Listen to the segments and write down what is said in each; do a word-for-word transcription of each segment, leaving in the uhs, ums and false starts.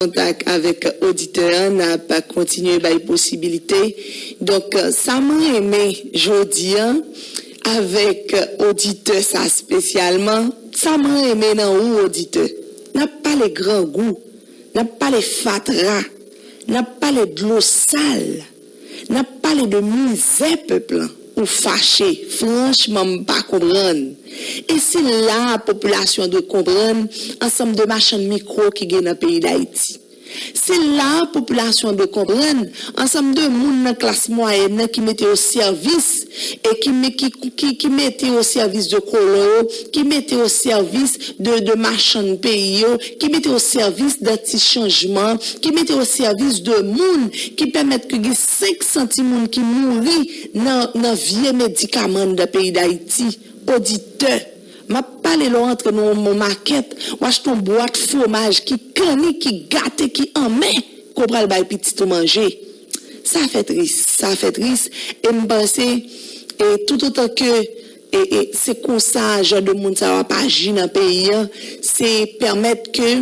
kontak avèk oditè a, n ap kontinye bay posibilite. Donk, sa m renmen jodi a avèk oditè sa espesyalman, sa m renmen nan ou, oditè, n ap pale grangou, n ap pale fatra, n ap pale dlo sal, n ap pale de mizè pèp lan. Ou fache, franchman, m pa konprann. E se la a popilasyon an dwe konprann ansanm de machann mikwo ki gen nan peyi Dayiti. Se la a popilasyon an dwe konprann ansanm de moun nan klas mwayèn nan ki mete yo sèvis e ki, me- ki, ki, ki mete yo sèvis de kolon yo, ki mete yo sèvis de, de machann peyi yo, ki mete yo sèvis de ti chanjman, ki mete yo sèvis de moun ki pèmèt ke gen senk san timoun ki mouri nan, nan vye medikaman anndan peyi Dayiti. Oditè, m ap pale lè w antre nan yon makèt, w achte yon bwat fwomaj ki kanni, ki gate, ki anmè, ke w pral bay pitit ou manje. Sa fè tris, sa fè tris. E m panse, e toutotan ke e, e se konsa jan de moun sa yo ap aji nan peyi an, se pèmèt ke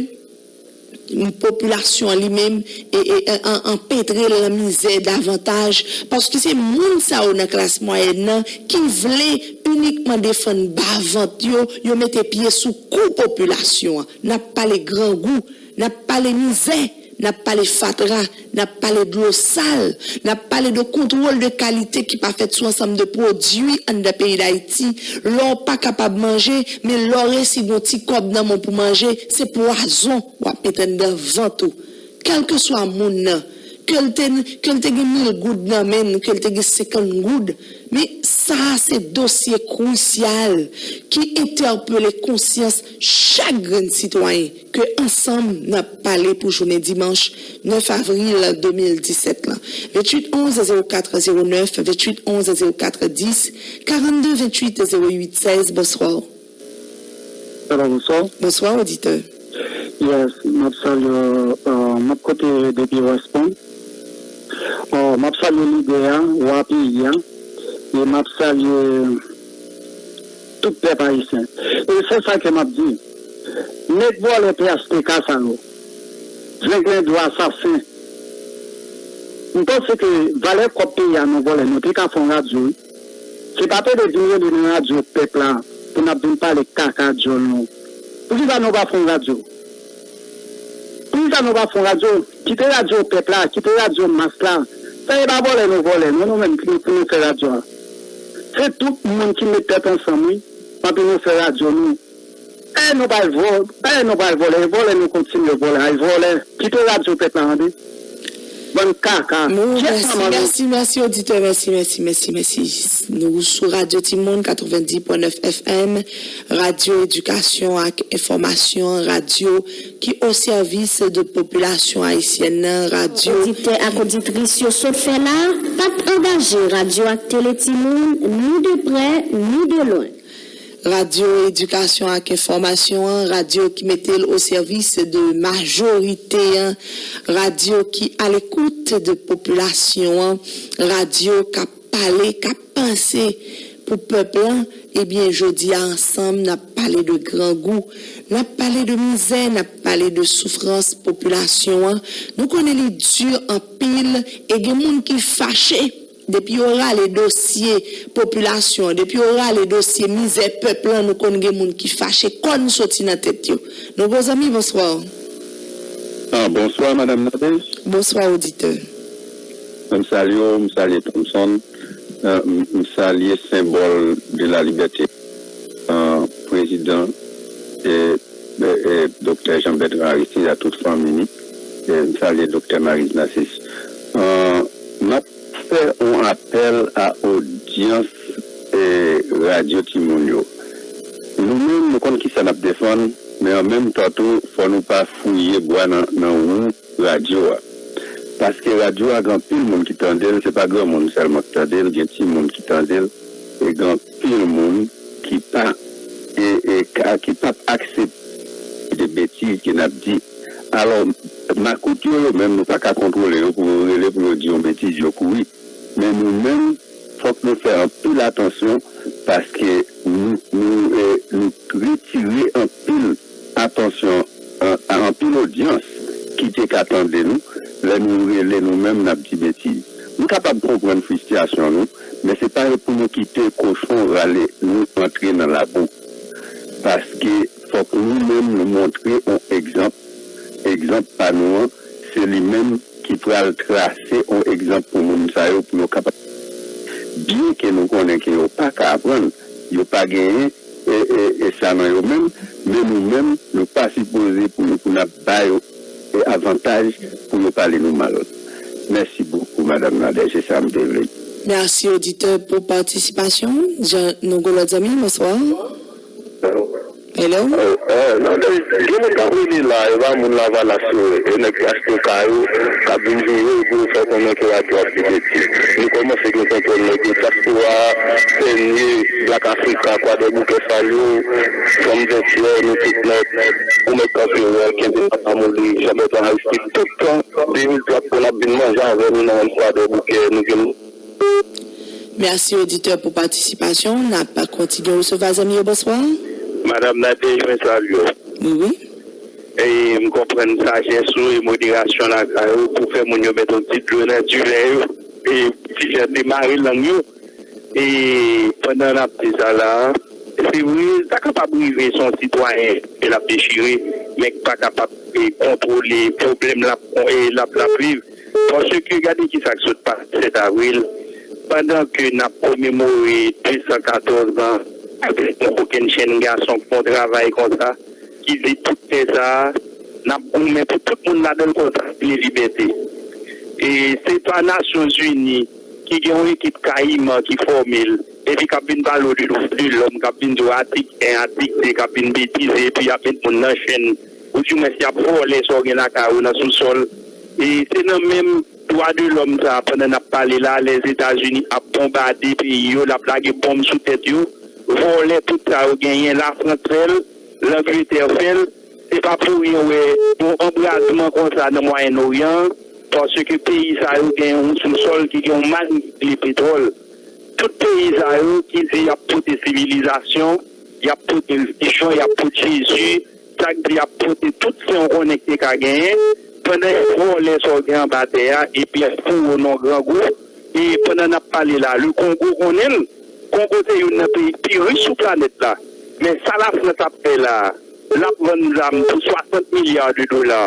popilasyon an li menm e, e, an, an, anpetre l nan mizè davantaj, paske se moun sa yo nan klas mwayèn nan ki vle inikman defann ba vant yo, yo mete pye sou kou popilasyon an. N ap pale grangou, n ap pale mizè, n ap pale fatra, n ap pale dlo sal, n ap pale de kontwòl de kalite ki pa fèt sou ansanm de pwodui anndan peyi Dayiti. Lè w pa kapab manje, men lè w resi gen yon ti kòb nan men w pou manje, se pwazon w ap mete anndan vant ou. Kèlkeswa moun nan, ke l te, ke l te gen mil goud nan men l, ke l te gen senkant goud, men sa a se dosye krisyal ki entèpele konsyans chak grenn sitwayen ke ansanm n ap pale pou jounen dimanch nèf avril de mil disèt lan. Venntuit onz zewo kat zewo nèf, venntuit onz zewo kat dis, karannde venntuit zewo uit sèz, bonswa. Alo, bonswa. Bonswa, oditè. Yes, m ap salye w, euh, m ap koute depi West Palm. Euh, m ap salye lidè a, wa peyi a, e m ap salye tout pèp ayisyen. E se sa ke m ap di. Nèg vòlè P H T K sa yo, zenglendo asasen. M panse ke valè kòb peyi a nou vòlè, nou te ka fè yon radyo, wi. Se pa pede vin rele nan radyo pèp la pou n ap vin pale kaka dyòl nou. Poukisa nou pa fè yon radyo? Poukisa nou pa fè yon radyo? Kite radyo pèp la, kite radyo mas la. Sa e pa vòlè nou vòlè, non, nou menm ki pou nou fè radyo a. Se tout moun ki met tèt ansanm, wi, anpi nou fè radyo nou. E nou bay vò, e nou bay vòlè, e vòlè nou kontinye vòlè, ay vòlè. Kite radyo pèp la, tande. Bann kaka. Bon, mèsi, mèsi, mèsi, oditè, mèsi, mèsi, mèsi, mèsi. Nou sou Radyo Timoun, katrevenndis pwen nèf F M, radyo edikasyon ak enfòmasyon, radyo ki o sèvis de popilasyon ayisyèn nan, radyo. Oditè ak oditris yo sot fè la, pa t angaje radyo ak tele Timoun, ni de prè, ni de lwen. Radyo edikasyon ak enfòmasyon an, radyo ki mete l o sèvis de majorite an, radyo ki alekout de popilasyon an, radyo k ap pale, k ap panse pou pèp lan, ebyen, jodi a, ansanm, n ap pale de grangou, n ap pale de mizè, n ap pale de soufrans popilasyon an. Nou konnen li di anpil, e gen moun ki fache. Depi yo rale dosye popilasyon an, depi yo rale dosye mizè pèp lan, nou konn gen moun ki fache, kòn soti nan tèt yo. Nou gwo zanmi, bonswa. Ah, bonswa, Madam Nadège. Bonswa, oditè. M salye w, m salye Thomson, euh, m, m salye senbòl de la libète, euh, prezidan, euh, euh, euh, Doktè Jean Bertrand Aristide, a tout fanmi ni. Euh, m salye Doktè Maryse Narcisse. Euh, m ap fè yon apèl a odyans, eh, Radyo Timoun yo. Nou menm, nou konn kisa n ap defann, men an menm tan tou, fò nou pa fouye bwa nan, nan wou radyo a. Paske radyo a gen anpil moun ki tande l, se pa granmoun sèlman ki tande l, gen timoun ki tande l, e gen anpil moun ki pa, e, e ka, ki p ap aksepte de betiz ke n ap di. Alò, makout yo, yo menm, nou pa ka kontwole yo pou yo rele, pou yo di yon betiz, yo kouri. Men nou menm, fòk nou fè anpil atansyon, paske nou, nou, eh, nou retire anpil atansyon, an, anpil odyans ki te ka tande nou lè nou rele nou menm n ap di betiz. M kapab konprann fristrasyon nou, men se pa pou nou kite kochon rale nou antre nan labou. Paske fòk nou menm nou montre yon egzanp. Egzanp pa nou an, se li menm ki pral trase yon egzanp pou moun sa yo pou yo kapab. Byenke nou konnen ke yo pa ka aprann, yo pa genyen e, e, e sa nan yo menm, men nou menm, nou pa sipoze pou, pou n ap ba yo e avantaj pou yo pale nou mal. Mèsi bokou, Madanm Nadège, se sa m te vle di. Mèsi, oditè, pou patisipasyon w. Jan, nou gen lòt zanmi, bonswa. Hello? Gen moun k ap rele la, e pa moun Lavalas yo, e nèg P H T K yo, k ap vin jwe yo, epi yo fè konnen ke radyo ap di betiz. Nou kòmanse gen kontwòl nèg yo, dyaspora, Pènye, Black Africa, Kwadèboukè, Salyo, Fanm Vètyè, nou tout nèt, ou mèt kanpe wè, kenbe pa moli, Jean Bertrand Aristide, tout tan, de mil twa pou n ap vin manje avè nou nan Kwadèboukè, nou gen Mèsi oditè pou patisipasyon w. N ap kontinye resevwa zanmi yo, bonswa. Madanm Nadège, mwen salye w. Wi, wi. E m konprann sajès ou e moderasyon lakay ou pou fè moun yo mete yon ti dlo nan diven yo. E ti jan demare lang yo. E pandan n ap di sa la, se vre, sa kapab rive se yon sitwayen ke l ap dechire, men k pa kapab e kontwole pwoblèm l ap, e l ap, l ap viv. Paske gade kisa k sot pase sèt avril, pandan ke n ap komemore de san katòz an avèk yon kokennchenn gason k fè yon travay konsa, ki di tout tè sa a, n ap goumen pou tout moun ladan l konsa, li libète. E se pa Nasyonzini ki gen yon ekip kayiman ki fòme l, epi k ap vin pale w de dwa de lòm, k ap vin di w atik en, atik de, k ap vin betize, epi y ap met moun nan chenn, oudimwens y ap vòlè sa w gen lakay ou nan sousòl. E se nan menm dwa de lòm sa a, pandan n ap pale la, Lèzetazini ap bonbade peyi yo, l ap lage bonm sou tèt yo, vòlè tout sa yo genyen, Lafrans fè l, Langletè fè l, se pa pou ryen w wè yon anbrazman konsa nan Mwayen Oryan an, paske peyi sa yo gen yon sousòl ki gen yon mannye petwòl. Tout peyi sa yo ki di y ap pote sivilizasyon, y ap pote relijyon, y ap pote Jezi, sa k di y ap pote tout sa w konnen k te ka genyen, pandan y ap vòlè sa w gen anba tè a, epi y ap foure w nan grangou, e pandan n ap pale la, le Kongo konnen l, Kongo se youn nan peyi pi rich sou planèt la, men sa Lafrans ap fè la a, l ap vann zam pou swasant milya de dola.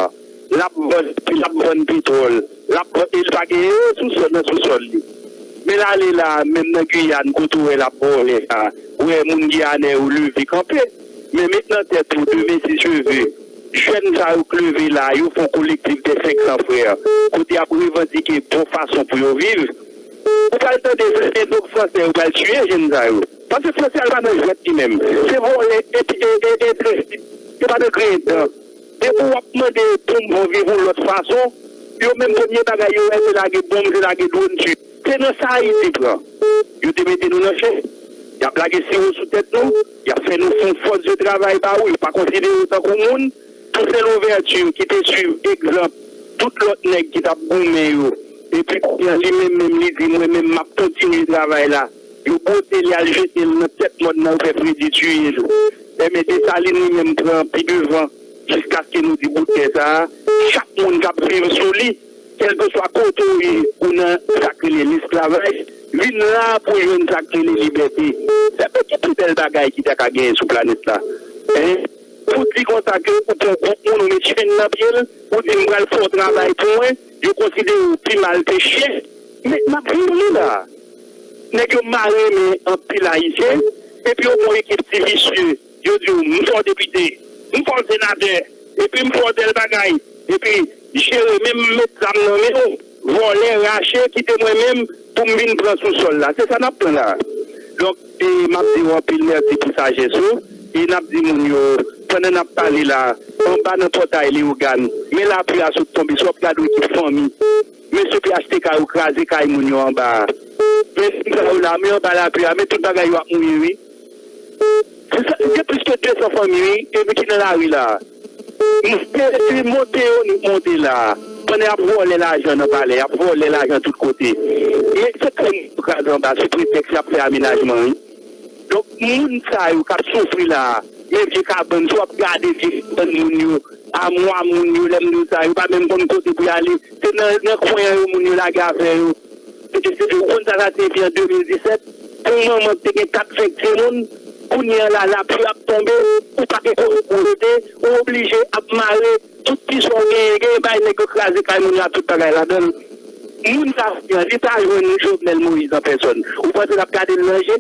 L ap vann, l ap vann petwòl. L ap vann, e l pa gen sousòl nan sousòl li. Men l ale la, menm nan Giyàn, kote w wè l ap vòlè a, ou wè moun giyanè yo leve kanpe. Men met nan tèt ou, demen si Dye ve, jèn sa yo k leve la, yo fè yon kolektif dè senk san frè, kote y ap revandike bon fason pou yo viv. Ou pral tande se dog fransè yo pral tiye jèn sa yo. Paske fransè a pa nan jwèt li menm. Se vòlè epi e, e, e, e, se pa nan griyen dan. Depi w ap mande pou m viv yon lòt fason, yo menm premye bagay yo wè se lage bonm, se lage dwòn tiye. Se nan sa Ayiti pran. Yo te mete nou nan chen. Y ap lage siwo sou tèt nou, y ap fè nou fè yon fòs de travay ba ou, yo pa konsidere w tankou moun. Toussaint Louverture ki te swiv egzanp tout lòt nèg ki t ap goumen yo, epi kounye a li menm menm li di mwen menm m ap kontinye travay la. Yo bwote li al jete l nan tèt mòn nan, yo fè Fredi tiye l. Enben Desalin li menm pran pi devan jiskaske nou di bout tè sa a, chak moun k ap viv sou li, kèlkeswa kote w ye, ou nan sa k rele lesklavaj, vin la pou jwenn sa k rele libète. Sa se ki pi bèl bagay ki ta ka genyen sou planèt la. Hein? Pou di konsa ke ou pran gwoup moun, ou met chenn nan pye l, ou di m pral fè yon travay pou mwen, yo konsidere w pi mal ke chen. Men n ap viv li la. Nèg yo mare men anpil Ayisyen, epi yo pran yon ekip ti visye, yo di w, m fè w depite, m fè w senatè, epi m fè w tèl bagay, epi jere, men m met zam nan men w, vòlè, rache, kite mwen menm pou m vin pran sou sòl la. Se sa n ap pran la. Donk, e, m ap di w anpil mèsi pou sajès ou, e n ap di moun yo, pandan n ap pale la, anba nan pòtay Leyogàn, men lapli a sot tonbe, si w ap gade w ekip fanmi, mesye P H T K yo kraze kay moun yo anba a. Men moun sa yo la, men anba lapli a, men tout bagay yo ap mouye wi. Se sa, gen plis ke de san fanmi wi, epi ki nan lari la. Monte, monte yo, nou monte la. Pandan y ap vòlè lajan nan palè, y ap vòlè lajan tout kote. Men se kay moun yo kraze anba sou pretèks y ap fè amenajman wi. Donk, moun sa yo k ap soufri la a, Men vye kabann, si w ap gade vye kabann moun yo, amwa moun yo, lè m di w sa, yo pa menm konn kote pou y ale. Se nan, nan kwen an yo moun yo lage afè yo. Ou konn sa sa siyifi an de mil disèt? Pou yon manman ki te gen kat senk timoun, kounye a la, lapli ap tonbe, ou pa gen kote pou w rete, ou oblije ap mare tout ti sa w genyen, genyen bay nèg yo kraze kay moun yo ak tout bagay ladan l. Moun sa a, li ta jwenn Jovenel Moïse an pèsòn. Ou panse l ap gade l nan je?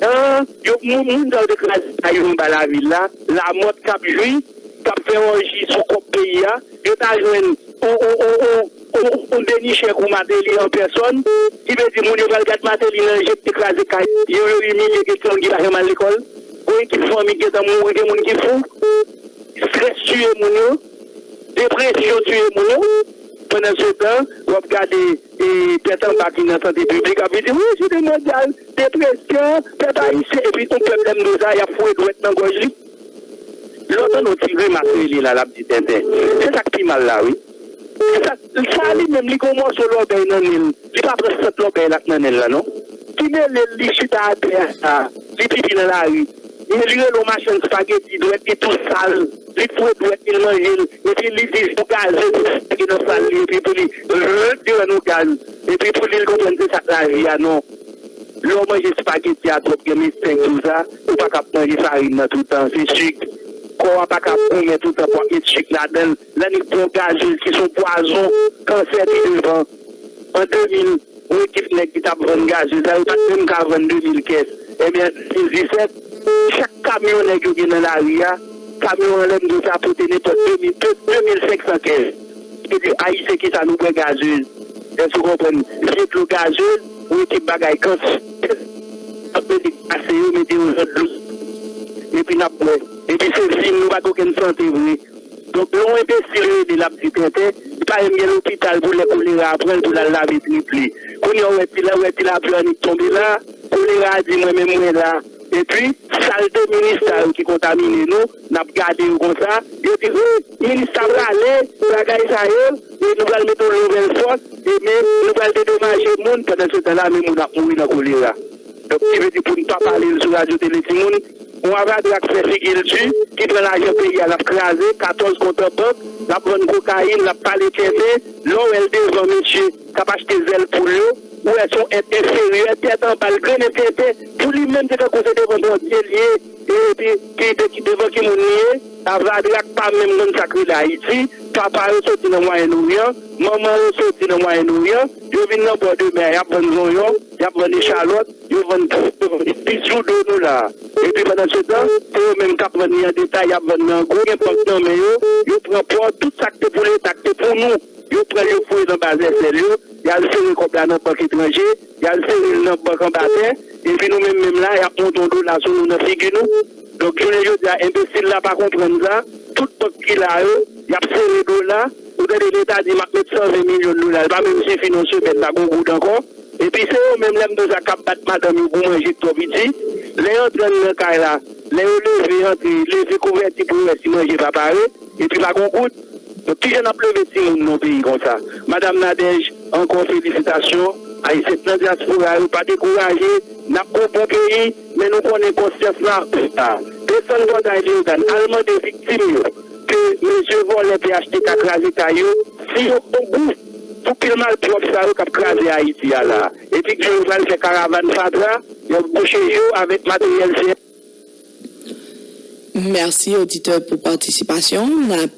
An, yo, moun, moun sa yo te kraze kay yo anba lavil la, Lamòt k ap jwi, k ap fè òji sou kòb peyi a, yo ta jwenn yon, yon, yon, yon, yon, yon Denis Chèk ou Martelly an pèsòn, ki vle di moun yo pral gad Martelly nan je, ki te kraze kay yo, yo imilye gen timoun ki pa janm al lekòl, gon ekip fanmi ki gentan mouri, gen moun ki fou, estrès tiye moun yo, depresyon tiye moun yo. Pandan se tan, w ap gade e, tèt anba ki nan sante piblik ap vin di, wi, sante mondyal, depresyon, pèp ayisyen, epi yon pèp lè m di w sa, y ap foure dwèt nan gòj li. Lè w tande yon ti grimas rele la, l ap di tenten. Se sa k pi mal la, wi. Se sa, sa li menm, li gen yon mòso lòbèy nan nen l. Li pa pran sant lòbèy la k nan nen l la, non. Ki mele l, li chita atè a, li pipi nan lari. Men li rele yon machann espageti, dwèt li tou sal. Li foure dwèt li, l manje l. Epi li di, yon gazez ki nan sal li, epi pou li, li rann yon gaz. Epi pou li, l konprann se sa k lavi a, non. Lè w manje espageti a twòp, gen medsen k di w sa, ou pa ka ap manje farin nan toutan, se sik. Kò w a pa ka ap goumen toutan pou w ap met sik ladan l. Lè annik pran gazez ki se yon pwazon, kansè pi devan. An de mil, yon ekip nèg ki t ap vann gazez la, yo pa t menm ka vann de mil kès. Ebyen, an de mil disèt, chak kamyon nèg yo gen nan lari a, kamyon an, lè m di w sa, pote nenpòt de mil, de, de mil senk san kès. Epi, Ayisyen, kisa nou bwè gazez? Èske w konprann? Vye dlo gazez, yon ekip bagay kansè. Ap mete glase yo, mete yo nan dlo. Epi n ap bwè. Epi se vin, nou pa gen okenn sante vre. Donk, lè yon enbesil rele, l ap di tenten, li pa menm gen lopital pou lè kolera a pran l pou l al lave trip li. Kounye a, w wè ti la, w wè ti lapli annik tonbe la, kolera a di, mwen menm, mwen la. Epi, salte minis sa yo ki kontamine nou, n ap gade yo konsa, yo di, wi, minis ta prale, bagay sa yo, e nou pral mete yon nouvèl fòs, e men nou pral dedomaje moun, pandan se tan la, men moun ap mouri nan kolera. Donk, ki vle di pou n pa pale l sou radyo tele timoun, yon avadra k fè figi l di, ki pran lajan peyi a, l ap kraze, katòz kont an bank, l ap vann kokayin, l ap pale tenten, lè w wè l devan mesye k ap achte zèl poul yo, ou wè se yon èt enferyè, tèt anba l, grennen tenten, pou li menm se tankou se devan Bondye l ye, epi ki, ki, devan ki moun li ye, avadra k pa menm konn sa k rele Ayiti, papa yo soti nan Mwayen Oryan, manman yo soti nan Mwayen Oryan, yo vin nan bò de mè a, y ap vann zonyon, y ap vann echalòt, yo vann, yo vann epis jou do nou la. Epi pandan se tan, se yo menm k ap vann li an detay, y ap vann nan gwo, gen bank nan men yo, yo pran pò, tout sa k te pou Leta, k te pou nou, yo pran l, yo foure nan ba zèsèl yo, y al sere kòb la nan bank etranje, y al sere l nan bank anba tè, epi nou menm menm la, y ap monte yon dola sou nou nan figi nou. Donk, jounen jodi a, enbesil la pa konprann sa, tout bank ki la yo, y ap sere dola, ou tande Leta di, m ap met san ven milyon dola, l pa menm sifi nan semèn, pa gen goud ankò. Epi se yo menm, lè m di w sa, k ap bat madanm yo pou manje k twò piti. Lè yo antre anndan kay la, lè yo leve, antre, leve kouvèti pou yo wè si manje pa pare, epi pa gen goud. Donk, kijan n ap leve timoun nan peyi konsa? Madam Nadège, ankò felisitasyon. Ayisyen k nan dyaspora yo, pa dekouraje. N ap gen yon bon peyi, men nou konnen konsyans la, la. Desann pòtay Leogàn, al mande viktim yo ke mesye vòlè P H T K kraze kay yo, si yo pran gou pou pil malpwòp sa yo k ap kraze Ayiti a la. Epi k di yo pral fè karavàn fatra, y ap bouche yo avèk materyèl C N. Mèsi, oditè, pou patisipasyon w. N ap